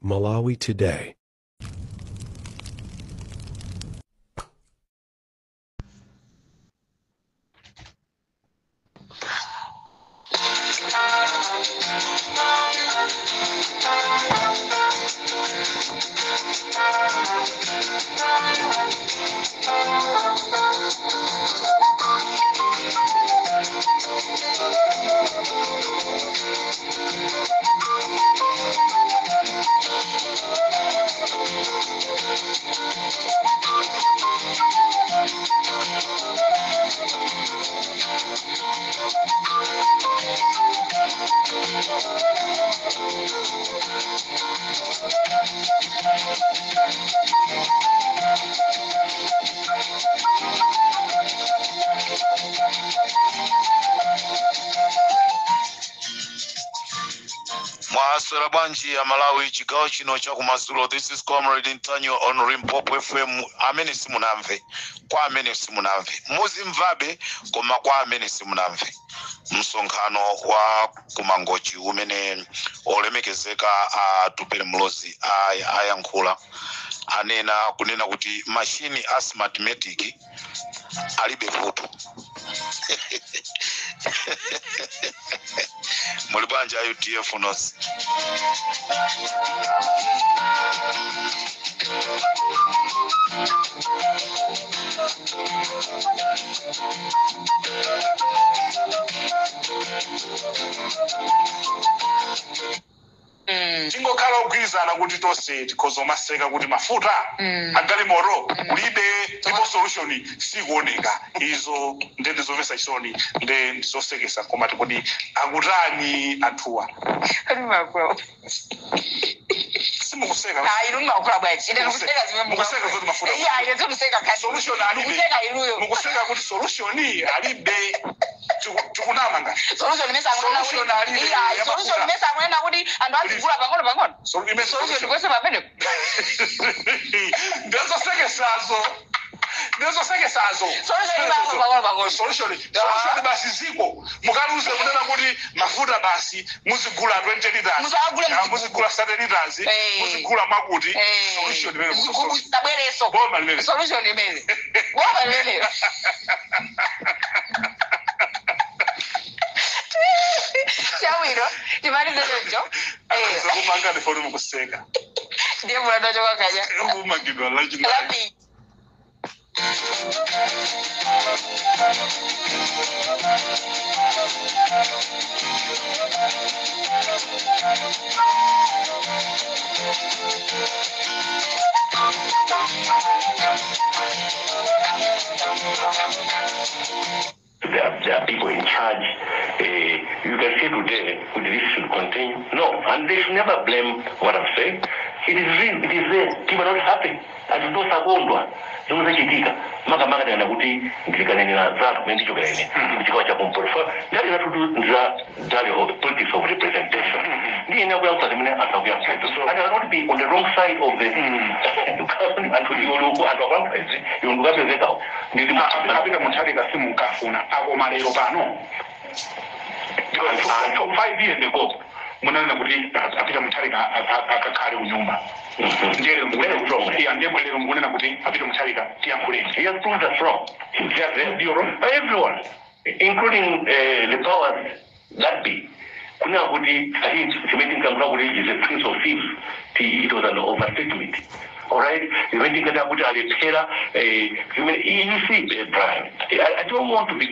Malawi Today. Mwaswera bwanji ya Malawi, chigawo chino chakumadzulo. This is Comrade Ntanyiwa on Limpopo FM. Amene simunamve, kwa amene simunamve muzimvabe, koma kwa amene simunamve, msonkhano wa kumangochi umene olemekezeka a Atupele Muluzi ayankhula, anena kunena kuti mashini a Smartmatic alibe vuto. Muli bwanji a UDF nonse? Tingokhala ogwirizana kuti tonse tikhoza kumaseka kuti mafuta agalimoto kulibe, ndipo solution sikuoneka. Izo nde ndizomvetsa chisoni, nde ndizosekesa, koma tikodi akutani anthuwa? Simukuseka? Ayi, mumakula bwanji? Ine ndikuseka zimene Mukuseka zoti mafuta. Iya, ine ndikuseka khadi. Solution alibe. Ndikuseka inuyo. Mukuseka kuti solution alibe. Tikunama ngati Solution imene akunena Solution kuti alibe. Iya, Ya solution mafuta. imene akunena kuti anthu azigula pang'ono pang'ono. Imene Solution solution. kwese pamene. Ndizosekesazo, ndizosekesazo. Solution imako pang'ono pang'ono. Solution basi ziko mukaluze kunena kuti mafuta basi muzigula 20 liters. Musagule. Ah, muzigula 30 liters. Muzigula mwakuti solution imene Zigubu zitabwereso. Boma limene. Solution imene. Boma limene. Chabwino, timalize choncho. Zakumanga ndifoni mukuseka. Ndiye mulando choka kanya. Kumangidwa lachinayi. Lapi. There are people in charge. You can say today, could this should continue? No, and they should never blame what I'm saying. It is real, it is there. People are not happy. Anthu osakondwa zomwe zachitika, makamaka tana kuti ndilikanenera zathu kumene ndichokera ine kuchigawo cha kumpoto. Ndali zathu za ndale of politics of representation, ndiye kuyankhula zimene anthu akuyankhula, and I cannot be on the wrong side of the anthu. Iwo anthu akuyankhula izi, iwo ndikapezekawo ndili. A Peter Mutharika simunkafuna akoma lero pano. 5 years ago munanena kuti a Peter Mutharika akakhale kunyumba. Ndiye lero mukunena, iya, ndiye lero mukunena kuti a Peter Mutharika tiyankhuleni. He has proved us wrong. He's just there. You're wrong. Everyone, including the powers that be. Kuna kuti, I think chimene tinkankhula kuti is a prince of thieves. It was an overstatement. All right? Chimene tinkati kuti alephera, you see, Brian, I don't want to be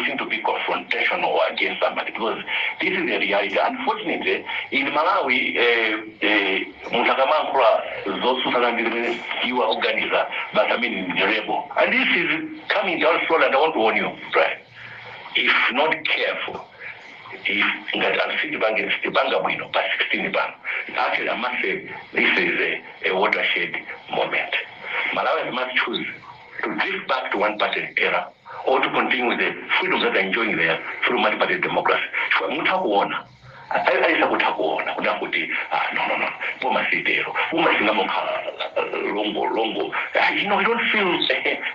seen to be confrontational against somebody because this is the reality. Unfortunately, in Malawi, munthu akamayankhula zotsutsana ndi zimene iwo organizer, but I mean the rebel. And this is coming down slowly, and I want to warn you, Brian, if not careful, if ngati anthu sitipanga bwino pa 16 pano, actually I must say this is a watershed moment. Malawians must choose to drift back to one party era or to continue with the freedoms that they're enjoying there through multi-party democracy. Chifukwa mutha kuona, alisa kutha kuona kuna kuti, ah, no, no, no, boma sitero, boma singamokhala longo longo. You don't feel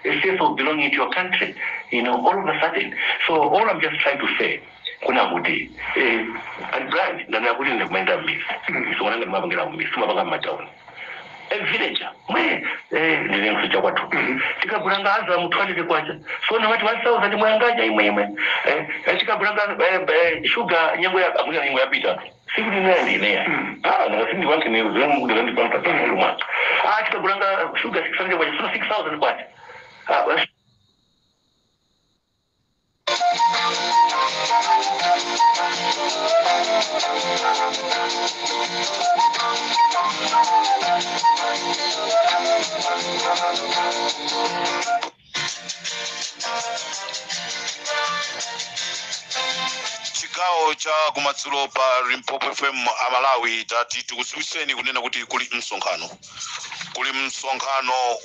a sense of belonging to your country all of a sudden. So all I'm just trying to say kuna kuti And Brian, ndanena kuti ine kumayenda mmidzi, misonkhano ndimapangira mmidzi, simapanga mmatauni. A villager mwe ndine msucha kwathu, tikagulanga Azam 200 kwacha, so namati 1000 mwayangaja imwe imwe. Tikagulanga sugar nyengo ya akuya, nyengo yapita, sikuti neya ndineya, ah, nakasindi wanke ne zemu ndi pampa lumwa, ah, tikagulanga sugar 600 kwacha, so 6000 kwacha, ah. Chigawo cha kumadzulo pa Limpopo FM. Amalawi, tati tikudziwitseni kunena kuti kuli msonkhano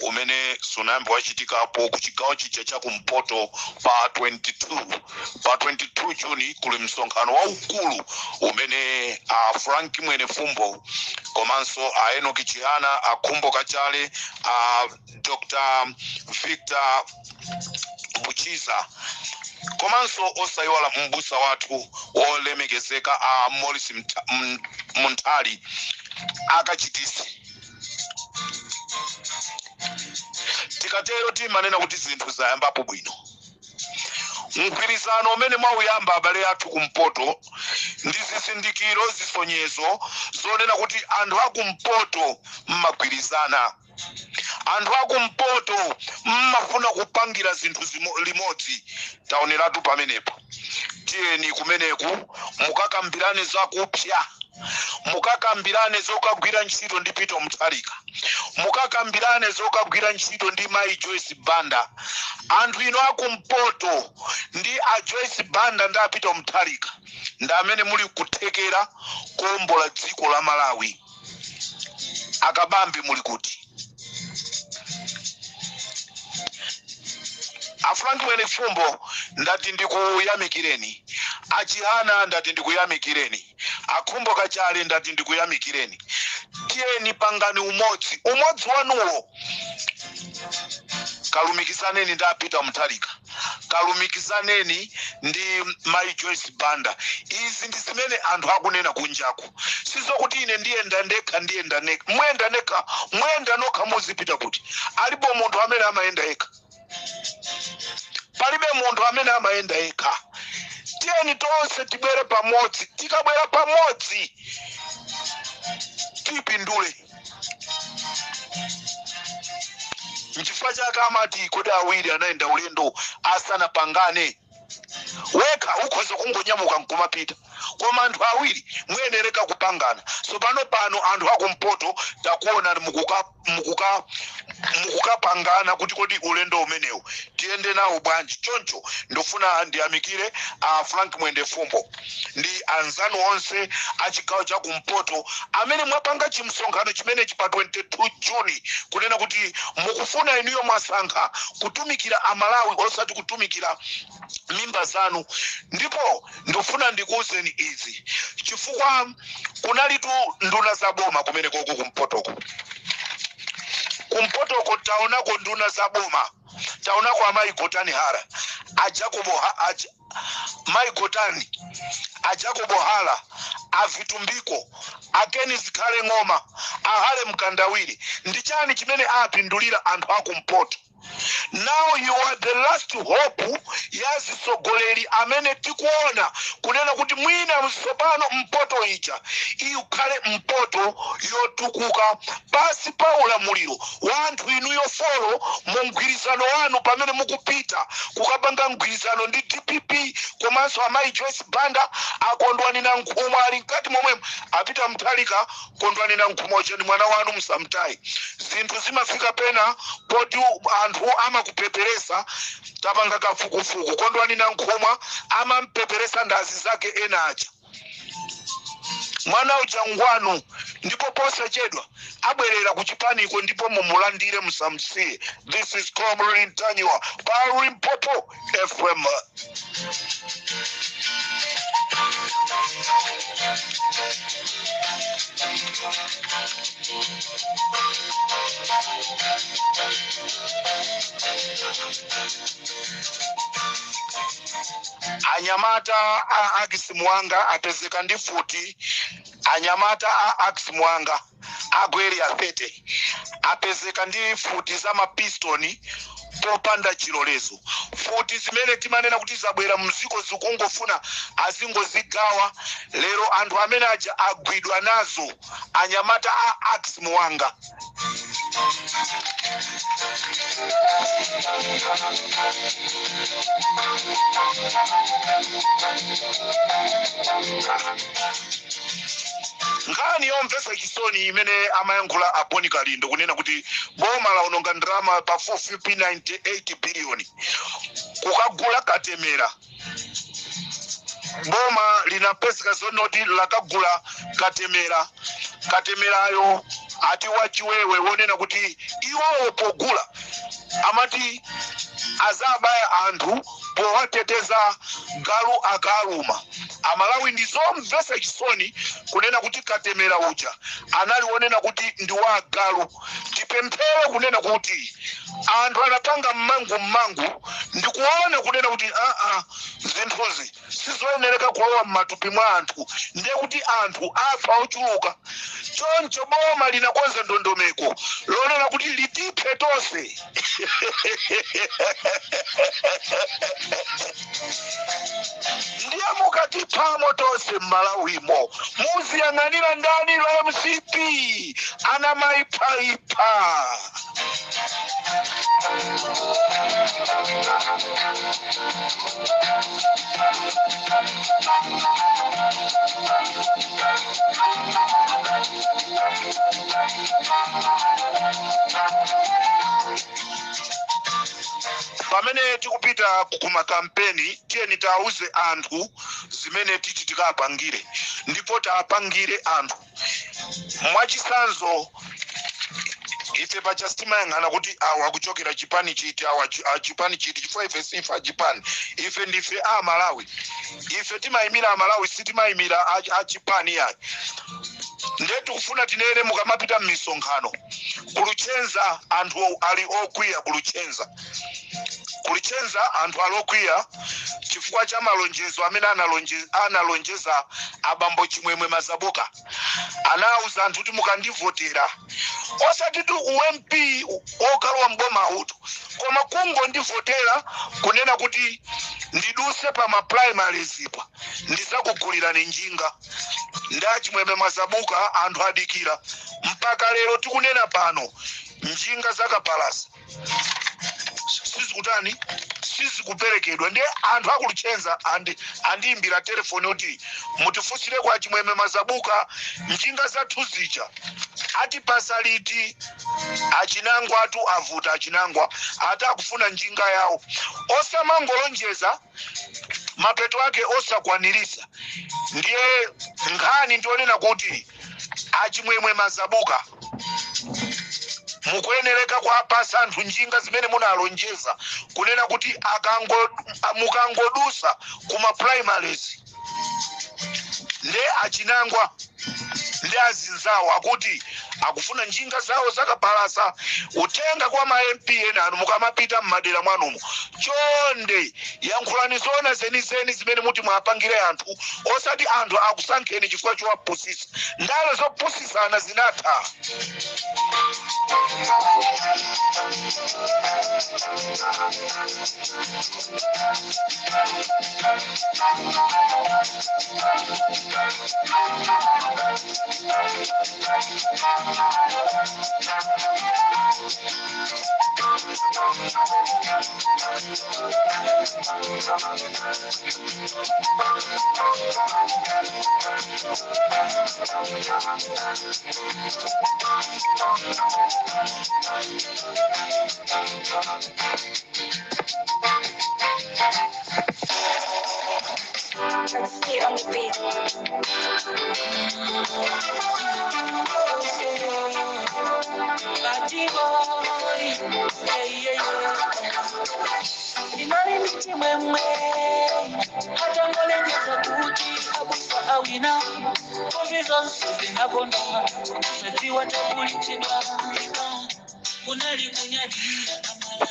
umene sunayambe wachitikapo ku chigawo chija cha kumpoto pa 22, pa 22 Juni. Kuli msonkhano waukulu umene a Frank Mwene Fumbo komanso a Enoki Chihana, a Khumbo Kachale, a Dr Victor Buchiza, komanso osayiwala mbusa wathu wolemekezeka a Morris Munthali akachitise. Tikatero timanena kuti zinthu zayambapo bwino. Mgwirizano umene mwauyamba, abale athu kumpoto, ndi zizindikiro, zisonyezo zonena kuti anthu akumpoto mmagwirizana, anthu akumpoto mmafuna kupangira zinthu limodzi. Taoneratu pamenepo. Tiyeni kumeneku mukakambirane zakupya, mukakambirane zokagwira ntchito ndi Peter Mutharika, mukakambirane zokagwira ntchito ndi Mayi Joyce Banda. Anthu ino akumpoto ndi a Joyce Banda ndi a Peter Mutharika ndi amene muli kuthekera kuwombola dziko la Malawi. Akabambe muli kuti? A Frank Mwene Fumbo, ndati ndikuyamikireni. Achihana, ndati ndikuyamikireni. Akhumbo Kachale, ndati ndikuyamikireni. Tiyeni pangani umodzi, umodzi wanuwo kalumikizaneni ndi a Peter Mutharika, kalumikizaneni ndi Mai Joyce Banda. Izi ndi zimene anthu akunena kunjaku, sizokuti ine ndiyenda ndekha, ndiyenda nekha. Muyenda nekha, muyenda nokha, muzipita kuti? Alipo munthu amene amayenda yekha? Palibe munthu amene amayenda yekha. Tiyeni tonse tibwere pamodzi. Tikabwera pamodzi tipindule. Nchifukwa chake amati, kodi awiri anayenda ulendo asanapangane? Wekha ukhoza kungonyamuka nkumapita, koma anthu awiri muyenereka kupangana. So pano pano anthu akumpoto takuona mukukapangana kuti kodi ulendo umenewu tiyende nawo bwanji? Choncho ndifuna ndiyamikire a Frank Mwende Fumbo ndi anzanu onse a chigawo cha kumpoto amene mwapanga chimsonkhano chimenechi pa 22 Juni, kunena kuti mukufuna inuyo mwasankha kutumikira Amalawi osati kutumikira mimba zanu. Ndipo ndifuna ndikuwuzeni izi chifukwa kunalitu nduna za boma kumene koko kumpotoko. Kumpotoko taonako nduna za boma, taonako amayi Gotani Hara, a Jacobo mayi Gotani, a Jacobo Hala, a Vitumbiko, a Ken Zikhale Ng'oma, a Harry Mkandawire. Ndi chani chimene apindulira anthu akumpoto? Now you are the last hope ya zisogoleri amene tikuona kunena kuti mwina mtsopano mpoto ija ikhale mpoto yotukuka pasi pa ulamuliro wa anthu inuyo four mu mgwirizano wanu, pamene mukupita kukapanga mgwirizano ndi DPP komanso amayi Joyce Banda. Akondwani Nankhumwa ali mkati momwemo. Apita Mutharika, Kondwani Nankhumwa uja ndi mwana wanu, msamtayi. Zinthu zimafika pena poti anthu amakupeperesa. Tapanga kafukufuku, Kondwani Nankhumwa amampeperesa ndazi zake ena aja. Mwana uja ngwanu, ndipo posachedwa abwerera ku chipaniko, ndipo mumulandire, musamsiye. This is Comrade Ntanyiwa pa Limpopo FM. Anyamata a Ax Mwanga apezeka ndi futi. Anyamata a Ax Mwanga aku Area 30 apezeka ndi futi za mapistoni popanda chilolezo, futi zimene timanena kuti zabwera mziko, zikungofuna azingozigawa. Lero anthu amene aja agwidwa nazo, anyamata a Ax Mwanga. Nkhani yomvetsa chisoni imene amayankhula a Boni Kalindo, kunena kuti boma laononga ndalama pafupifupi 98 biliyoni kukagula katemera. Boma linapezeka zonoti lakagula katemera. Katemerayo ati wachiwewe, wonena kuti iwowo pogula amati azabaya anthu powateteza galu akaluma Amalawi. Ndizomvetsa chisoni kunena kuti katemera uja anali wonena kuti ndi wa agalu. Tipemphere kunena kuti anthu anapanga mmangu mmangu ndikuona kunena kuti aa, zinthuzi sizoyenereka kulowa m'matupi mwa anthu, ndiye kuti anthu afa ochuluka. Choncho boma linakonza ndondomeko lonena kuti litiphe tonse. Ndiye mukatiphamo tonse m'Malawimo, muziyang'anira ndani la MCP ana maiphaipha? Pamene tikupita kumakampeni, tiyeni tauze anthu zimene titi tikapangire, ndipo taapangire anthu. Mwachisanzo, ife pacha sitimayang'ana kuti awa akuchokera chipani chiti, awa chipani chiti, chifukwa ife sife achipani. Ife ndife a Malawi. Ife timayimira Amalawi, sitimayimira achipani yayi. Ndiye tikufuna tinene, mukamapita m'misonkhano Kuluchenza, anthu ali okwiya. Kuluchenza, Kulichenza, anthu ali okwiya chifukwa cha malonjezo amene analonjeza abambo Chimwemwe Mazabuka. Anawuza anthu kuti mukandivotera, osati tu uMP wokalowa mboma utu, koma kungondivotera kunena kuti ndiduse pa ma primaries pa, ndizakugulirani njinga. Nda Chimwemwe Mazabuka, anthu adikira mpaka lero tikunena pano, njinga zakapalasa sizikutani? Sizikuperekedwa. Ndiye anthu akuluchenza andiyimbira telefoni kuti mutifunsire kwa Chimwemwe Mazabuka, njinga zathu zija atipasa liti? Achinangwa atu avuta. Achinangwa ati akufuna njinga yawo. Osamangolonjeza, mapeto ake osakwanirisa. Ndiye nkhani ndionena kuti Achimwemwe Mazabuka, mukuyenereka kuwapasa anthu njinga zimene munalonjeza, kunena kuti mukangodusa kuma primaries. Nde achinangwa ndi azinzawo akuti akufuna njinga zawo zakapalasa. Uthenga kwa ma MP ena anu, mukamapita m'madera mwanumo, chonde yankhulani zona zenizeni zimene muti mwapangire anthu, osati anthu akusankheni chifukwa chowapusisa. Ndale zopusisana zinatha. Let's get on the beat. Party boy, yeah. Inali ndi chimwemwe atangolengeza kuti abusa awina, kozi zonse zinakonda kusadziwa takulitidwa, kunali kunyadira.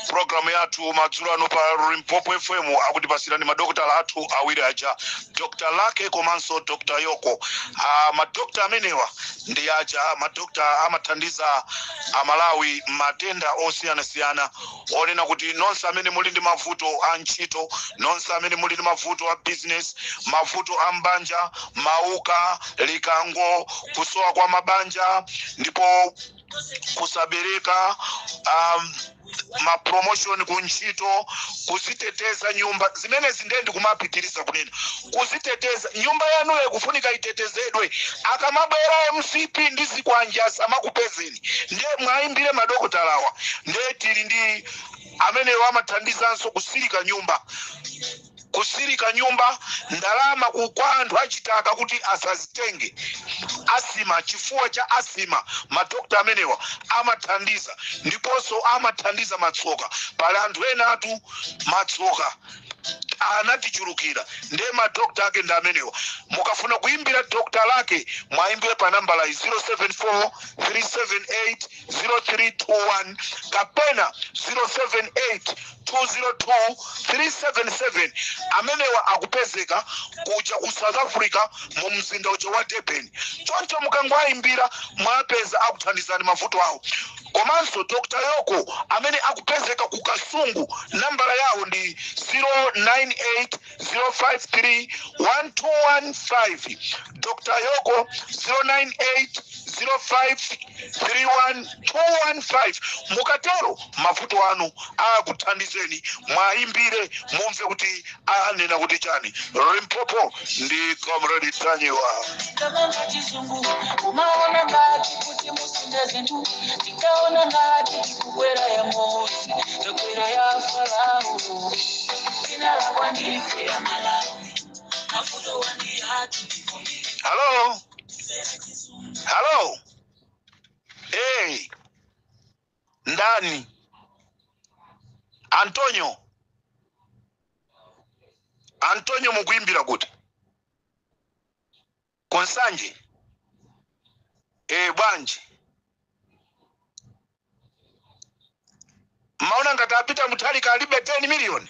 Programu yathu madzulo ano pa Limpopo FM akutipasira ndi madokotala athu awiri aja, Dr Lake komanso Dr Yoko. Madokta amenewa ndi aja madokta amathandiza Amalawi matenda osiyanasiyana, onena kuti nonse amene muli ndi mavuto a ntchito, nonse amene muli ndi mavuto a business, mavuto a mbanja, mauka likango, kusowa kwa mabanja ndipo kusabereka, mapromotion ku ntchito, kuziteteza nyumba zimenezi. Ndiye ndikumapitiriza kunena kuziteteza nyumba yanuyo ikufunika itetezedwe. Akamabwera MCP ndi zikwanje asamakupezeni. Ndiye mwayimbire madokotalawa. Ndiye tili ndi amenewo amathandizanso kusilika nyumba, kusirika nyumba, ndalama kwa anthu achitaka kuti asazitenge, asima, chifuwa cha asima. Madokta amenewa amathandiza, ndiponso amathandiza matsoka. Pali anthu ena atu matsoka anatichulukira, ndiye madokta ake ndi amenewa. Mukafuna kuimbira Dr Lake, mwayimbire pa nambala 074 378 0321 kapena 078 202 377. Amenewa akupezeka kuja ku South Africa mu mzinda uja wa Durban. Choncho mukangoayimbira mwapeza, akuthandizani mavuto awo. Komanso Dr Yoko amene akupezeka ku Kasungu, nambala yawo ndi 098 053 1215. Dr Yoko, 098 0531215. Mukatero mavuto anu akuthandizeni. Mwayimbire mumve kuti anena kuti chani. Limpopo ndi Comrade Tanyiwa. Kamanga chizungu umaona ngati kuti musinde zinthu, tikaona ngati tikukwera ya Mose, takwera ya Farao. Tinalakwa ndife ya Malawi, mavuto wandi hatu. Hello, hello. Hey, ndani? Antonio, Antonio, mukuimbira kuti konsanje? Bwanji, maona ngati apita Mutharika alibe 10 million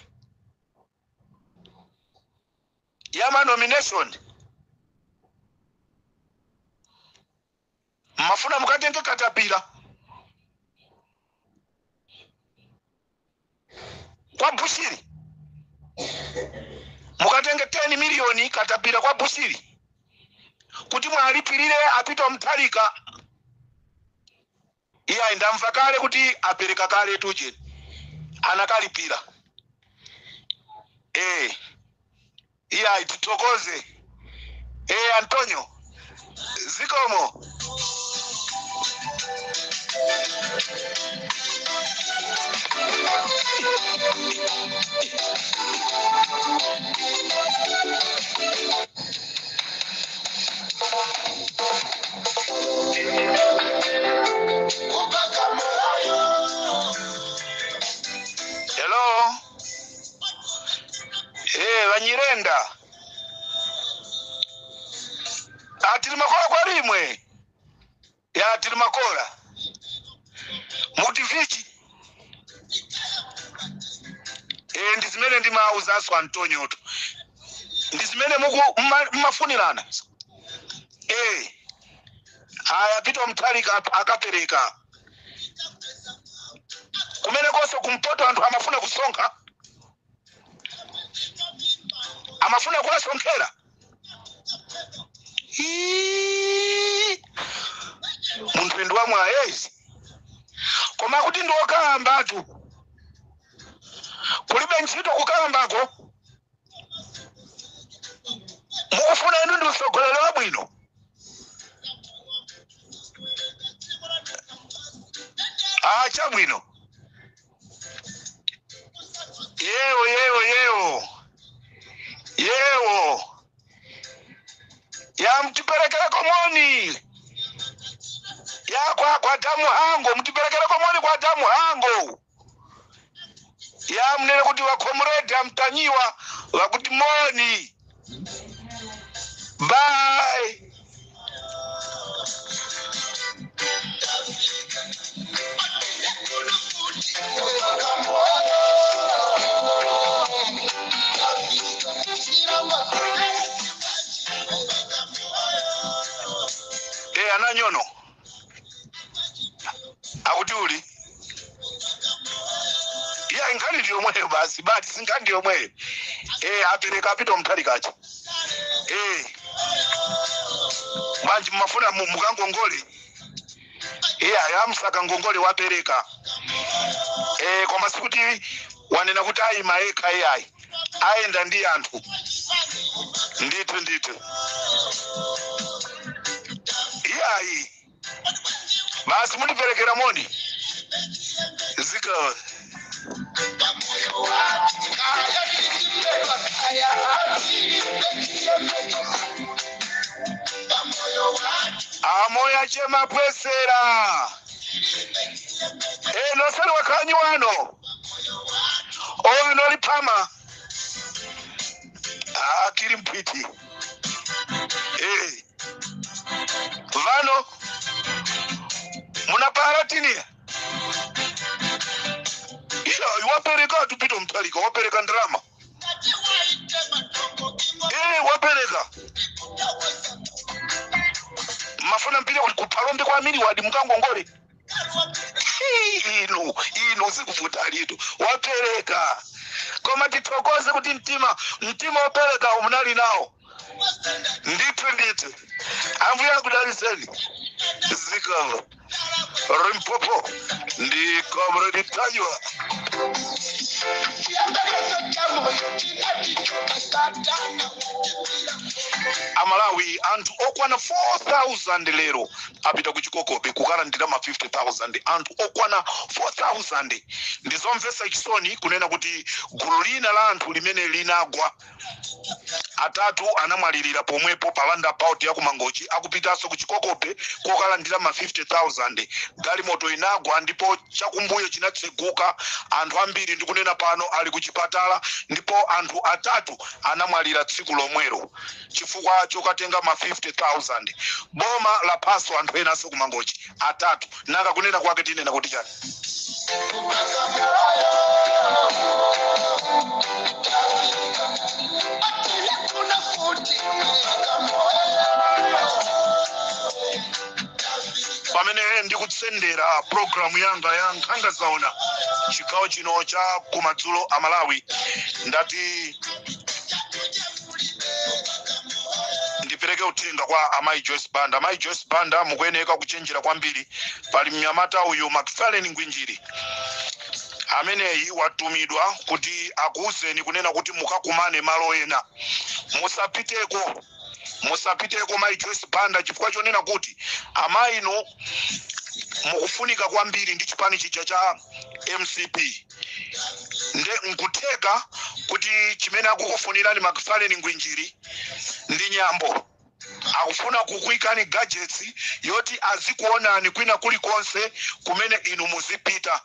ya ma nomination? Mafuna mukatenge katapira kwa Bushiri? Mukatenge 10 miliyoni katapira kwa Bushiri kuti mwalipirire apita Mutharika? Iye ndamva kale kuti apereka kale tuje, anakalipira. Iye tithokoze. Antonio, zikomo. Hello. Vanyirenda, atili makola kwa limwe ya tili makola mutivichi. Ndi zimene ndimauzaso Antonio tu, ndi zimene muku mmafunirana. Aya Peter Mutharika akapereka kumene konse kumpoto. Anthu amafuna kusonkha, amafuna kuwasonkhera. Ii, munthu ndi wamwayezi, koma kuti ndi wokalambatu, kulibe ntchito kukalambako. Mukufuna inu ndi utsogoleri wabwino? Ah, chabwino. Yewo, yewo, yewo, yewo ya mtiperekere komoni ya kwa damu hango, mtiperekere komoni kwa damu hango ya mnene kuti wa comrade amtanyiwa wakuti moni. Bye. Ananyono akuti uli iya, nkhani ndi yomweyo basi, bati si nkhani ndi yomweyo. Apereka apita Mutharikacha. Bwanji, mmafuna mukangongole? Iya, yamsaka ngongole wapereka. Koma sikuti wanena kuti ayima yekha, iyayi, ayenda ndi anthu ndithu ndithu. Iyayi, basi, mundiperekera moni, zika. Amoya chemapwesera. Nosali wakhanyi wano owano liphama akili mphwiti. Vano munapara tinia ila wapereka tupito Mutharika wapereka ndrama. Wapereka, mafuna mpira kuti kuphalombe kwa amiri wadi mukangongole. Inu inu sikuvuta litu, wapereka. Koma tithokoze kuti mtima wopereka munali nawo ndithu ndithu. Ambuye akudaliseni, zikava. Limpopo ndi Comrade Ntanyiwa. Chiyembekezo cha moyo chinatichoka satana. Amalawi, anthu okwana 4000 lero apita ku Chikokobe kukalandira ma 50,000, anthu okwana 4000. Ndizomvetsa chisoni kunena kuti gulu lina la anthu limene linagwa, atatu anamwalirira pomwepo pa roundabout ya kumangochi akupitanso ku Chikokobe kokalandira ma 50,000. Galimoto inagwa ndipo chakumbuyo chinatseguka. Anthu ambiri ndikunena pano ali ku chipatala, ndipo anthu atatu anamwalira tsiku lomwero chifukwa chokatenga ma 50,000. Boma laphaso anthu enanso kumangochi atatu. Nanga kunena kwake tinena kuti chani? Kuna futi Bagamoyo. Pamene ndikutsendera programu yanga ya Nkhanga Zaona chigawo chino cha kumadzulo, Amalawi, ndati ndipereke uthenga kwa amayi Joyce Banda. Amayi Joyce Banda, mukuyeneka kuchenjera kwambiri. Pali mnyamata uyu Macfarlane Ngwinjiri, ameneyi watumidwa kuti akuwuzeni kunena kuti mukakumane malo ena. Musapiteko, musapiteko, mayi Joyce Banda, chifukwa chonena kuti amayinu mukufunika kwambiri ndi chipani chija cha MCP. Nde nkutheka kuti chimene akukufunirani Macfarlane Ngwinjiri ndi nyambo, akufuna kukuikani gadgets yoti azikuonani kwina kulikonse kumene inu muzipita.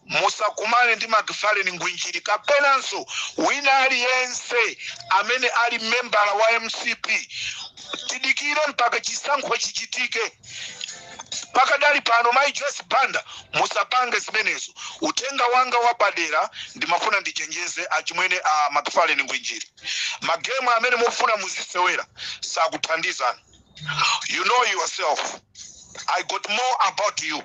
Musakumane ndi Macfarlane Ngwinjiri kapenanso wina aliyense amene ali membala wa MCP. Tidikire mpaka chisankho chichitike. Pakadali pano, mayi Joyce Banda, musapange zimenezo. Uthenga wanga wapadera, ndimafuna ndichenjeze achimwene a Macfarlane Ngwinjiri, magemu amene mufuna muzisewera sakuthandizani. You know yourself, I got more about you.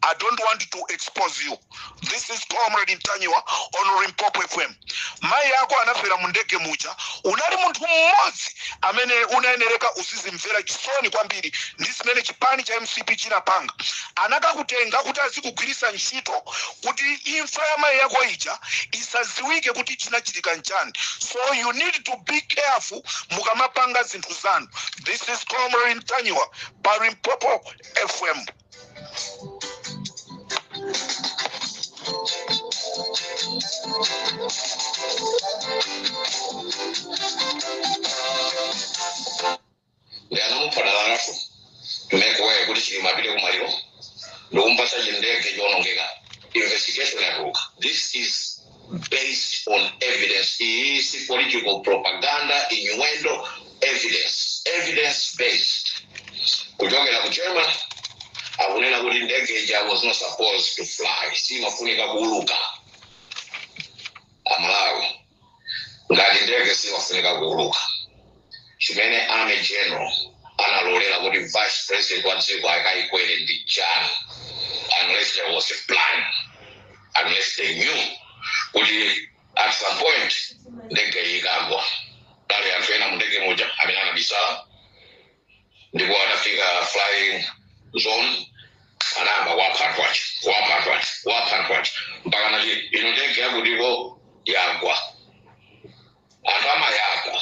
I don't want to expose you. This is Comrade Ntanyiwa on Limpopo FM. Mai yako anafera mu ndege muja, unali munthu mmodzi amene unayenereka uzizimvera chisoni kwambiri ndi zimene chipani cha MCP chinapanga. Anakakutenga kuti azikugwirisa ntchito kuti imfa ya mai yako ija isaziwike kuti chinachitika nchani. So you need to be careful mukamapanga zinthu zanu. This is Comrade Ntanyiwa pa Limpopo FM. Ndi anamupha to make way kuti Chilima apite kumaliro ndikumpasa chindege chionongeka. Investigation yatuluka. This is based on evidence. Iyi si political propaganda, innuendo. Evidence, evidence based, kuchokera ku German, akunena kuti ndege ija was not supposed to fly, simafunika kuuluka. Amalawi, ngati ndege simafunika kuuluka, chimene army general Analolera kuti vice president wa dziko akayikwere ndi chani unless there was a plan, unless they knew kuti at some point ndege iyi ikagwa? Dali anthu ena mu ndege muja amene anabisala, ndipo atafika flying zone anayamba kuwapha anthu aja, kuwapha anthu aja, kuwapha anthu aja, mpaka nati ino ndege yakutiko yagwa. Anthu amayaka,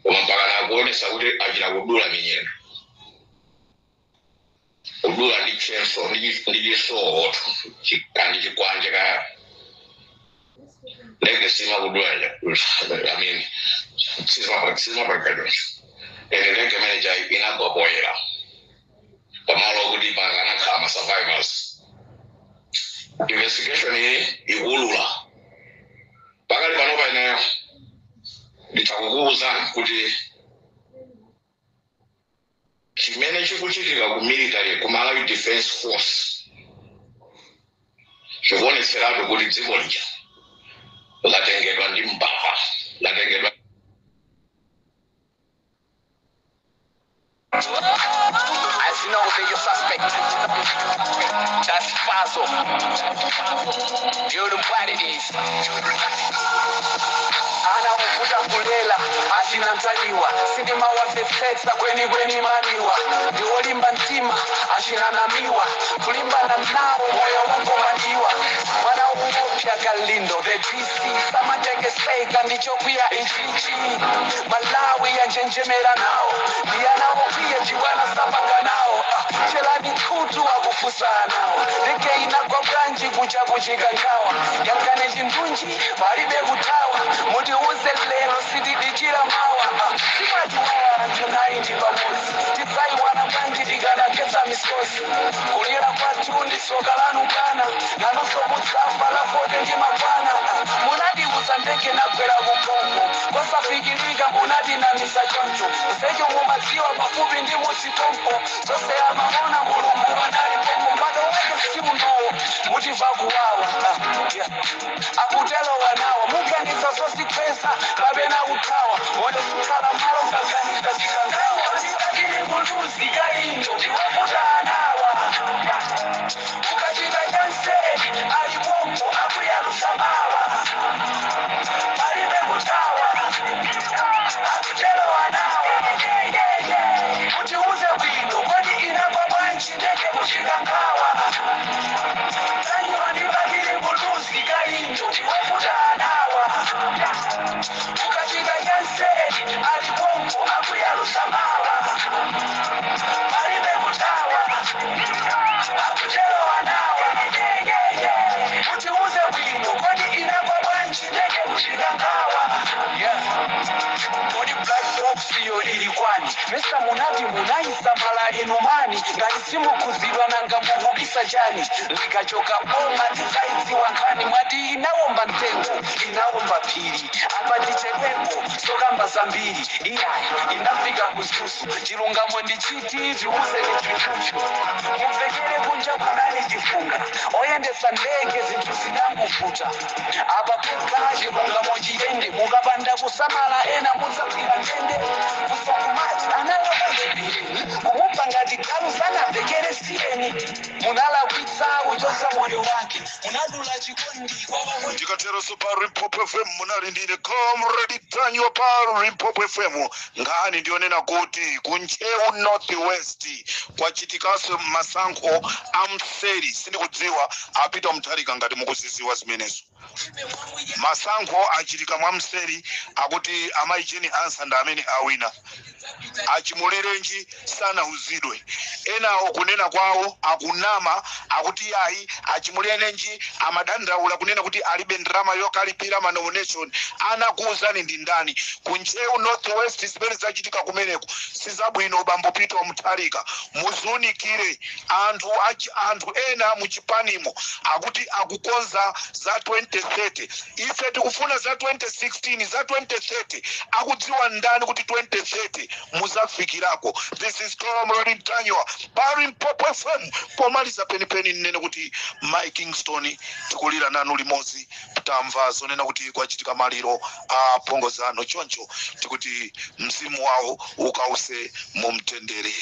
koma mpaka nakuonesa kuti achita kudula minyendo, kudula ndi chainsaw ndi chisowoto kandi chikwanje kaya. Ndege simakudula, I mean, sizimapangidwa. Ene ndege manager inagwa poyera pamalo okuti pakanakhala ma survivors. Investigation iyi ikulula pakali panopa. Ineyo ndithakukuwuzani kuti chimene chikuchitika ku military, ku Malawi Defense Force, chikuonetseratu kuti dziko lija latengedwa ndi mbava, latengedwa. As you know, they're your suspect. That's Fazo. You know what it is. Ana ovuta kulela achina Mtanyiwa, sindimawamvetsetsa kwenikweni maniwa, ndiwolimba mtima achina Namiwa, kulimbana nawo moyo wangomaniwa. Mwana uwopya Kalindo the DC samatekeseka, ndichokwiya ichichi. Malawi yanjenjemera nawo, ndiyana okwiya chibwana sapanga nawo. Ah, chelani khutu akufusana nawo, ndege inagwa bwanji kucha kuchikangawa? Yankane chindunji, palibe kuthawa. Mutiuze lero, sitidikira mawa. Ah, timatiwawa anthu 90 pamodzi, tidzaiwana bwanji tikanakhetsa misozi? Kulira kwathu ndi tsoka lanu bwana, nanunso mudzafa la 40 ndi mabwana. Ah, munatiuza ndege nagwera kukongo kosafikirika, munatinamisa choncho secho mumadziwa pafupi ndi mudzipompo zonse amaona Mulungu anali pompo. Mpando wake si unowo, mutimva kuwawa. Ah, yeah. Akutelo wanawa muganiza zosikweza kapena kuthawa, moyo sukhala malo kaganiza zikangawa. Ili muluzi Kalindo ndiwakuta anawa, ukachita chanseri alipompo akuyalusamawa, palibe kuthawa. Akutelo wanawa, mutiuze bwino, kodi inagwa bwanji ndege muchikangawa? Tanywa ndibakili muluzi Kalindo ndiwakuta anawa, ukachita chanseri alipompo akuyalusamawa, palibe kuthawa. Akutelo wanawa, mutiuze bwino, kodi inagwa bwanji ndege muchikangawa? Yeah. Kodi black box iyo ili kwani? Mesa munati munayisamala inumani? Ngati simukhuzidwa, nanga mukubisa chani? Likachoka boma tidzaidziwa nkhani. Mwati inawomba mtengo, inawomba phiri, apa tichedwepo sokamba zambiri. Iyayi, inafika kuzuzu. Chilungamo ndi chiti? Tiuzeni chichuchu mumvekere kunja kunali chifunga, oyendesa ndege zinthu zinangovuta. Apa pekha chilungamo chiyende, mukapanda kusamala ena mudzagwira ndende. Kusokumati analakazipireni kumupha ngati galu, sanamvekere siyeni. Munalakwitsa kuchotsa moyo wake, munadula chikondi kwa Ndikateronso pa Limpopo FM, munali ndine Comrade Ntanyiwa pa Limpopo FM. Nkhani ndionena kuti ku Ntcheu North West kwachitikanso masankho amseri. Sindikudziwa a Peter Mutharika ngati mukuziziwa zimenezo. Masankho achitika mwamseri, akuti amayi Jane Ansah ndi amene awina, achimulirenji sanauzidwe. Enawo kunena kwawo akunama, akuti yayi, achimulirenji amadandaula kunena kuti alibe ndalama yokalipira ma nomination. Anakuuzani ndi ndani? Ku Ntcheu North West zimene zachitika kumeneko sizabwino. Bambo Peter Mutharika, muziunikire anthu ena muchipanimo akuti akukonza za 20. 2030. Ife tikufuna za 2016, za 2030 akudziwa ndani kuti 2030 muzafikirako? This is Comrade Ntanyiwa pa Limpopo FM. Pomaliza penipeni nnene kuti Mike Kingston, tikulira nanu limodzi. Tamva zonena kuti kwachitika maliro a pongozano, choncho tikuti mzimu wawo ukause mumtendere.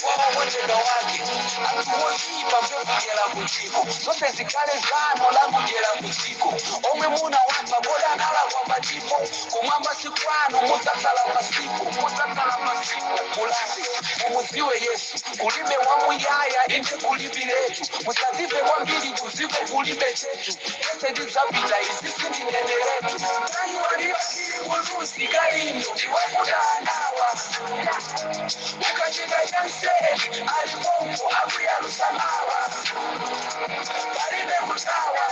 Wawawotedwa wake anthu woyipa mvekugera kudziko zonse zikhale zano lakugera kudziko omwe munawapha kodanala kwapatipo kumwamba sikwanu, mudzakhala pasipo, mudzakhala pasipo. Mulape, mumudziwe Yesu, kulibe wamuyaya inde kulibiretu. Musazive kwambiri, kuziko kulibe chetu, tese tidzapita, izi sindineneretu. Taniwaliyakili kulusi kalindo ndiwakudanawa ukachita chanseri alipompo akuyalusamawa palibe kutawa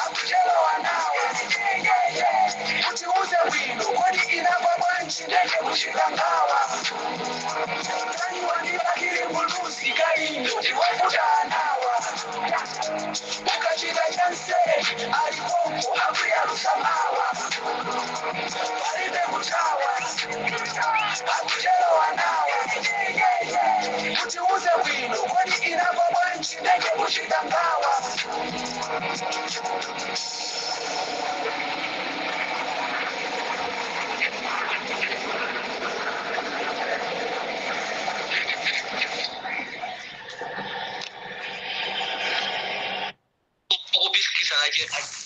akuchelowa nawe kuti uze bwino kodi inagwa bwanji ndege kuchikangawa. Taniwaliyakili kulusi kalindo ndiwakudanawa ukachita chanseri alipompo akuyalusamawa palibe kutawa akuchelowa nawe kuti uze bwino kodi inagwa bwanji ndege kuchikangawa. Kubisikisana.